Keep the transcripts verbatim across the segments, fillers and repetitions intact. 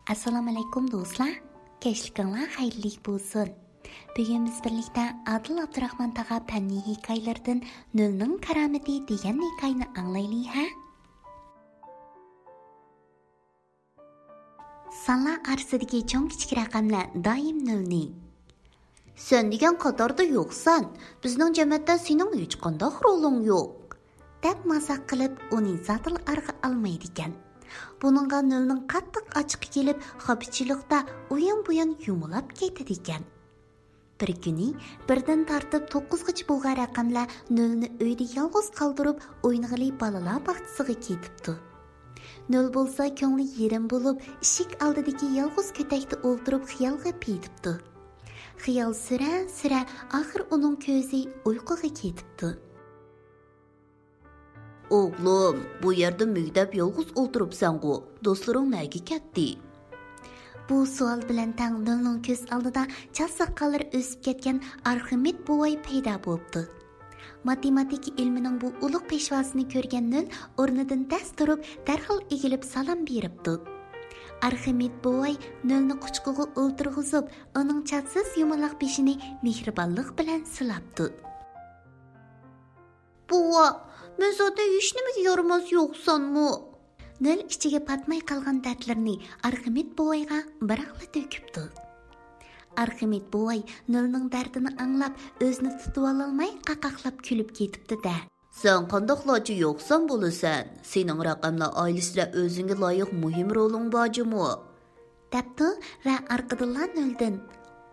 ئەسسالامۇئەلەيكۇم دوستلار، كەچلىكىڭلار خەيرلىك بولسۇن. بۈگۈن بىز بىرلىكتە ئادىل ئابدۇراخمان تاغا پەننىي ھېكايىلىرىدىن نۆلنىڭ كارامىتى دېگەن ھېكايىنى ئاڭلايلى ھە. سانلار ئارىسىدىكى چوڭ-كىچىك رەقەملەر دائىم نۆلنى. سەن دېگەن قاتاردا يوقسەن، بىزنىڭ جەمەتتە سېنىڭ ھېچقانداق رولۇڭ يوق، دەپ مازاق قىلىپ، ئۇنى زادىلا ئارىغا ئالمايدىكەن. بۇنىڭغا نۆلنىڭ قاتتىق ئاچچىقى كېلىپ، خاپىچىلىقتا ئۇيان-بۇيان يۇمۇلاپ كېتىدىكەن. بىر كۈنى بىردىن تارتىپ توققۇزغىچە بولغان رەقەملەر نۆلنى ئۆيدە يالغۇز قالدۇرۇپ، ئوينىغىلى بالىلار باغچىسىغا كېتىپتۇ. نۆل بولسا كۆڭلى يېرىم بولۇپ، ئىشىك ئالدىدىكى يالغۇز كۆتەكتە ئولتۇرۇپ خىيالغا پېتىپتۇ. خىيال سۈرە-سۈرە ئاخىر ئۇنىڭ كۆزى ئۇيقۇغا كېتىپتۇ. ئوغلۇم، بۇ يەردە مۈگدەپ يالغۇز ئولتۇرۇپسەنغۇ، دوستلىرىڭ نەگە كەتتى؟ بۇ سوئال بىلەن تەڭ نۆلنىڭ كۆز ئالدىدا چاچ ساقاللىرى ئۆسۈپ كەتكەن ئارخىمېد بوۋاي پەيدا بوپتۇ. ماتېماتىكا ئىلمىنىڭ بۇ ئۇلۇغ پېشۋاسىنى كۆرگەن نۆل ئورنىدىن تەس تۇرۇپ، دەرھال ئېگىلىپ سالام بېرىپتۇ. ئارخىمېد بوۋاي نۆلنى قۇچىقىغا ئولتۇرغۇزۇپ، ئۇنىڭ چاچسىز يۇمىلاق بېشىنى مېھرىبانلىق بىلەن سىلاپتۇ. بوۋا، مەن زادى ھېچنېمىگە يارىماس يوقسانمۇ؟ نۆل ئىچىگە پاتماي قالغان دەردلىرىنى ئارخىمېد بوۋايغا بىراقلا تۆكۈپتۇ. ئارخىمېد بوۋاي نۆلنىڭ دەردىنى ئاڭلاپ، ئۆزىنى تۇتۇۋالالماي قاقاقلاپ كۈلۈپ كېتىپتۇ-دە. سەن قانداقلارچە يوقسان بولىسەن؟ سېنىڭ رەقەملەر ئائىلىسىدە ئۆزۈڭگە لايىق مۇھىم رولۇڭ بار جۇمۇ؟ دەپتۇ ۋە ئارقىدىنلا نۆلدىن،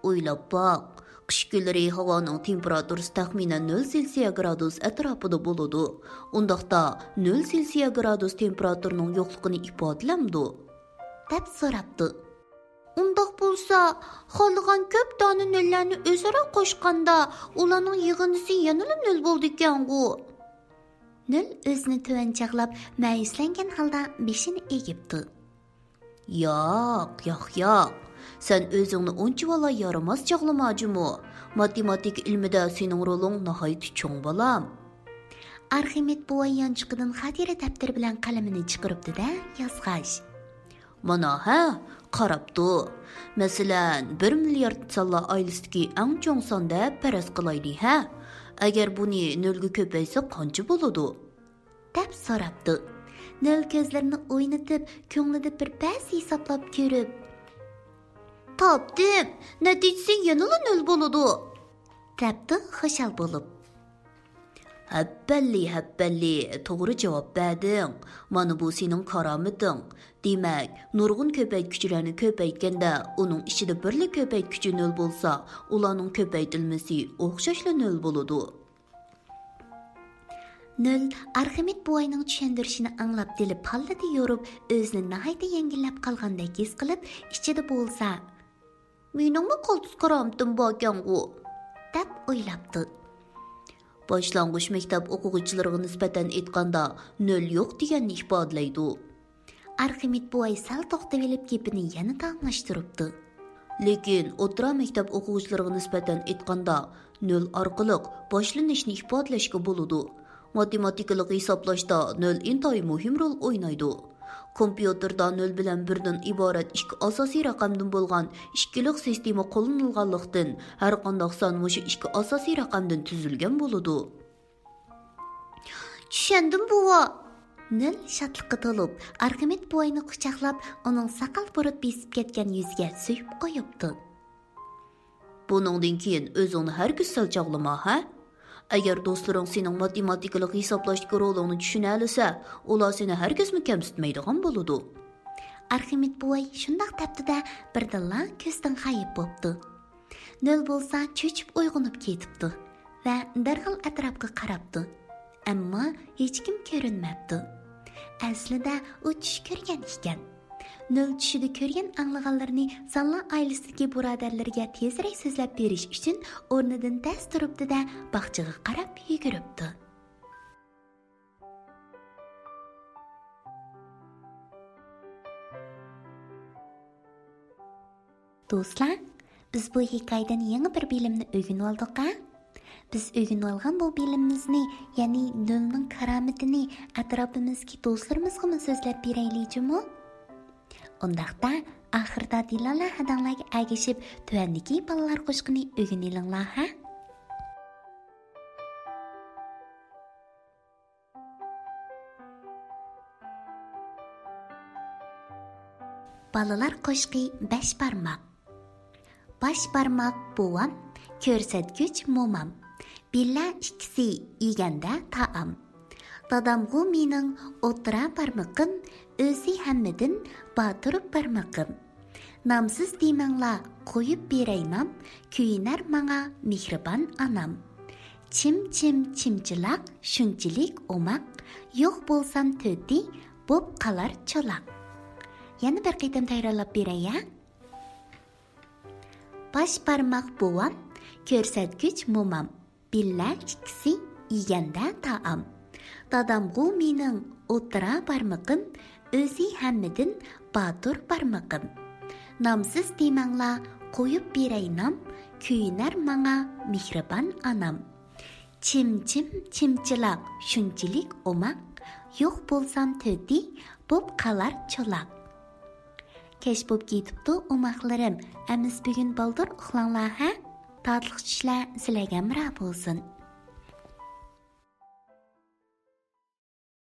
ئويلاپ باق، قىش كۈنلىرى ھاۋانىڭ تېمپېراتۇرىسى تەخمىنەن نۆل سېلسىيە گرادۇس ئەتراپىدا بولىدۇ. ئۇنداقتا، نۆل سېلسىيە گرادۇس تېمپېراتۇرىنىڭ يوقلۇقىنى ئىپادىلەمدۇ؟ دەپ سوراپتۇ. ئۇنداق بولسا، خالىغان كۆپ دانە نۆللەرنى ئۆزئارا قوشقاندا، ئۇلارنىڭ يىغىندىسى يەنىلا نۆل بولىدىكەنغۇ؟ نۆل ئۆزىنى تۆۋەن چاغلاپ، مەيۈسلەنگەن ھالدا بېشىنى ئېگىپتۇ. ياق، ياق، ياق. سەن ئۆزۈڭنى ئۇنچىۋالا يارىماس چاغلىما جۇمۇ. ماتېماتىكا ئىلمىدە سېنىڭ رولۇڭ ناھايىتى چوڭ، بالام. ئارخىمېد بوۋاي يانچۇقىدىن خاتىرە دەپتىرى بىلەن قەلىمىنى چىقىرىپتۇ-دە، يازغاچ. مانا ھە، قاراپ تۇر. مەسىلەن، بىر مىليارد سانلار ئائىلىسىدىكى ئەڭ چوڭ سان دەپ پەرەز قىلايلى ھە. ئەگەر بۇنى نۆلگە كۆپەيتسەك قانچە بولىدۇ؟ دەپ سوراپتۇ. نۆل كۆزلىرىنى ئوينىتىپ، كۆڭلىدە بىر پەس ھېسابلاپ كۆرۈپ، تاپتىم، نەتىجىسى يەنىلا نۆل بولىدۇ، دەپتۇ خۇشال بولۇپ. ھەپپەللى، ھەپپەللى، توغرا جاۋاب بەردىڭ. مانا بۇ سېنىڭ كارامىتىڭ. دېمەك، نۇرغۇن كۆپەيتكۈچىلەرنى كۆپەيتكەندە، ئۇنىڭ ئىچىدە بىرلا كۆپەيتكۈچى نۆل بولسا، ئۇلارنىڭ كۆپەيتىلمىسى ئوخشاشلا نۆل بولىدۇ. نۆل ئارخىمېد بوۋاينىڭ چۈشەندۈرۈشىنى ئاڭلاپ، دىلى پاللىدى يورۇپ، ئۆزىنى ناھايىتى يەڭگىللەپ قالغاندەك ھېس قىلىپ، ئىچىدە بولسا، مېنىڭمۇ قالتىس كارامىتىم باركەنغۇ، دەپ ئويلاپتۇ. باشلانغۇچ مەكتەپ ئوقۇغۇچىلىرىغا نىسبەتەن ئېيتقاندا، نۆل يوق دېگەننى ئىپادىلەيدۇ. ئارخىمېد بوۋاي سەل توختىۋېلىپ، گېپىنى يەنە داۋاملاشتۇرۇپتۇ. لېكىن ئوتتۇرا مەكتەپ ئوقۇغۇچىلىرىغا نىسبەتەن ئېيتقاندا، نۆل ئارقىلىق باشلىنىشنى ئىپادىلەشكە بولىدۇ. ماتېماتىكىلىق ھېسابلاشتا نۆل ئىنتايىن مۇھىم رول ئوينايدۇ. كومپيۇتېردا نۆل بىلەن بىردىن ئىبارەت ئىككى ئاساسىي رەقەمدىن بولغان ئىككىلىك سىستېما قوللىنىلغانلىقتىن، ھەرقانداق سان مۇشۇ ئىككى ئاساسىي رەقەمدىن تۈزۈلگەن بولىدۇ. چۈشەندىم، بوۋا. نۆل شادلىققا تولۇپ، ئارخىمېد بوۋاينى قۇچاقلاپ، ئۇنىڭ ساقال بۇرۇت بېسىپ كەتكەن يۈزىگە سۆيۈپ قويۇپتۇ. بۇنىڭدىن كېيىن ئۆزۈڭنى ھەرگىز سەل چاغلىما، ھە؟ ئەگەر دوستلىرىڭ سېنىڭ ماتېماتىكىلىق ھېسابلاشتىكى رولۇڭنى چۈشىنەلىسە، ئۇلار سېنى ھەرگىزمۇ كەمسىتمەيدىغان بولىدۇ. ئارخىمېد بوۋاي شۇنداق دەپتۇ-دە، بىردىنلا كۆزدىن غايىب بوپتۇ. نۆل بولسا چۆچۈپ ئويغىنىپ كېتىپتۇ ۋە دەرھال ئەتراپقا قاراپتۇ. ئەمما ھېچكىم كۆرۈنمەپتۇ. ئەسلىدە ئۇ چۈش كۆرگەن ئىكەن. نۆل چۈشىدە كۆرگەن ئاڭلىغانلىرىنى سانلار ئائىلىسىدىكى بۇرادەرلىرىگە تېزرەك سۆزلەپ بېرىش ئۈچۈن ئورنىدىن تەس تۇرۇپتۇ-دە، باغچىغا قاراپ يۈگۈرۈپتۇ. دوستلار، بىز بۇ ھېكايىدىن يېڭى بىر بىلىمنى ئۆگىنىۋالدۇق ھە؟ بىز ئۆگىنىۋالغان بۇ بىلىمىمىزنى، يەنى نۆلنىڭ كارامىتىنى ئەتراپىمىزدىكى دوستلىرىمىزغىمۇ سۆزلەپ بېرەيلى جۇمۇ؟ ئۇنداقتا، ئاخىرىدا دىلالە ھەدەڭلەرگە ئەگىشىپ، تۆۋەندىكى بالىلار قوشىقىنى ئۆگىنىلىڭلار ھە. بالىلار قوشىقى بەش بارماق. باش بارماق بوۋام، كۆرسەتكۈچ مومام. بىللە ئىككىسى يېگەندە تائام. دادامغۇ مېنىڭ ئوتتۇرا بارمىقىم، ئۆزى ھەممىدىن باتۇر بارمىقىم. نامسىز دېمەڭلار، قويۇپ بېرەي نام، كۆيۈنەر ماڭا مېھرىبان ئانام. چىم-چىم چىمچىلاق، شۇنچىلىك ئوماق، يوق بولسام تۆتى، بوپ قالار چولاق. يەنە بىر قېتىم تەكرارلاپ بېرەي ھە. باش بارماق بوۋام، كۆرسەتكۈچ مومام. بىللە ئىككىسى يېگەندە تائام. دادامغۇ مېنىڭ ئوتتۇرا بارمىقىم، ئۆزى ھەممىدىن باتۇر بارمىقىم. نامسىز دېمەڭلار، قويۇپ بېرەي نام، كۆيۈنەر ماڭا مېھرىبان ئانام. چىم-چىم چىمچىلاق، شۇنچىلىك ئوماق، يوق بولسام تۆتى، بوپ قالار چولاق. كەچ بوپ كېتىپتۇ ئوماقلىرىم، ئەمىسە بۈگۈن بالدۇر ئۇخلاڭلار ھە. تاتلىق چۈشلەر سىلەرگە ھەمراھ بولسۇن.